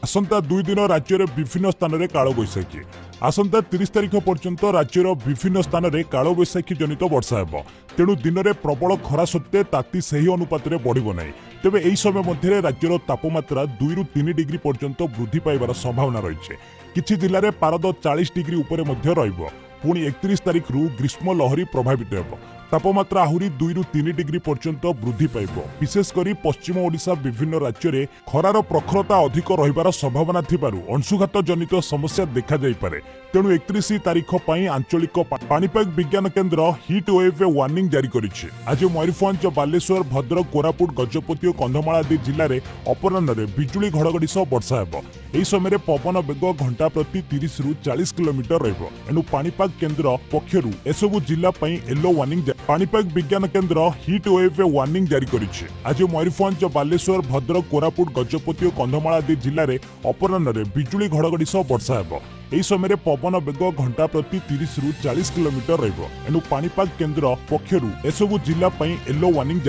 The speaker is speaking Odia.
ଆସନ୍ତା 2 ଦିନ ରାଜ୍ୟରେ ବିଭିନ୍ନ ସ୍ଥାନରେ କାଳବୈଶାଖୀ। ଆସନ୍ତା 30 ତାରିଖ ପର୍ଯ୍ୟନ୍ତ ରାଜ୍ୟର ବିଭିନ୍ନ ସ୍ଥାନରେ କାଳବୈଶାଖୀ ଜନିତ ବର୍ଷା ହେବ। ତେଣୁ ଦିନରେ ପ୍ରବଳ ଖରା ସତ୍ତ୍ୱେ ତାତି ସେହି ଅନୁପାତରେ ବଢ଼ିବ ନାହିଁ। ତେବେ ଏହି ସମୟ ମଧ୍ୟରେ ରାଜ୍ୟର ତାପମାତ୍ରା 2ରୁ 3 ଡିଗ୍ରୀ ପର୍ଯ୍ୟନ୍ତ ବୃଦ୍ଧି ପାଇବାର ସମ୍ଭାବନା ରହିଛି। କିଛି ଜିଲ୍ଲାରେ ପାରଦ 40 ଡିଗ୍ରୀ ଉପରେ ମଧ୍ୟ ରହିବ। ପୁଣି 31 ତାରିଖରୁ ଗ୍ରୀଷ୍ମ ଲହରୀ ପ୍ରଭାବିତ ହେବ। ତାପମାତ୍ରା ଆହୁରି 2ରୁ 3 ଡିଗ୍ରୀ ପର୍ଯ୍ୟନ୍ତ ବୃଦ୍ଧି ପାଇବ। ବିଶେଷ କରି ପଶ୍ଚିମ ଓଡ଼ିଶା ବିଭିନ୍ନ ରାଜ୍ୟରେ ଖରାର ପ୍ରଖରତା ଅଧିକ ରହିବାର ସମ୍ଭାବନା ଥିବାରୁ ଅଂଶୁଘାତ ଜନିତ ସମସ୍ୟା ଦେଖାଯାଇପାରେ। ତେଣୁ 31 ତାରିଖ ପାଇଁ ଆଞ୍ଚଳିକ ପାଣିପାଗ ବିଜ୍ଞାନ କେନ୍ଦ୍ର ହିଟ୍ ୱେଭ୍ ୱାର୍ଣ୍ଣିଂ ଜାରି କରିଛି। ଆଜି ମୟୂରଭଞ୍ଜ, ବାଲେଶ୍ୱର, ଭଦ୍ରକ, କୋରାପୁଟ, ଗଜପତି ଓ କନ୍ଧମାଳ ଆଦି ଜିଲ୍ଲାରେ ଅପରାହ୍ନରେ ବିଜୁଳି ଘଡ଼ଘଡ଼ି ସହ ବର୍ଷା ହେବ। ଏହି ସମୟରେ ପବନ ବେଗ ଘଣ୍ଟା ପ୍ରତି 30ରୁ 40 କିଲୋମିଟର ରହିବ। ଏଣୁ ପାଣିପାଗ କେନ୍ଦ୍ର ପକ୍ଷରୁ ଏସବୁ ଜିଲ୍ଲା ପାଇଁ ୟେଲୋ ୱାର୍ଣ୍ଣିଂ। ପାଣିପାଗ ବିଜ୍ଞାନ କେନ୍ଦ୍ର ହିଟ୍ ୱେଭ୍ ୱାର୍ଣ୍ଣିଂ ଜାରି କରିଛି। ଆଜି ମୟୂରଭଞ୍ଜ, ବାଲେଶ୍ୱର, ଭଦ୍ରକ, କୋରାପୁଟ, ଗଜପତି ଓ କନ୍ଧମାଳ ଆଦି ଜିଲ୍ଲାରେ ଅପରାହ୍ନରେ ବିଜୁଳି ଘଡ଼ଘଡ଼ି ସହ ବର୍ଷା ହେବ। ଏହି ସମୟରେ ପବନ ବେଗ ଘଣ୍ଟା ପ୍ରତି 30ରୁ 40 କିଲୋମିଟର ରହିବ। ଏଣୁ ପାଣିପାଗ କେନ୍ଦ୍ର ପକ୍ଷରୁ ଏସବୁ ଜିଲ୍ଲା ପାଇଁ ୟେଲୋ ୱାର୍ଣ୍ଣିଂ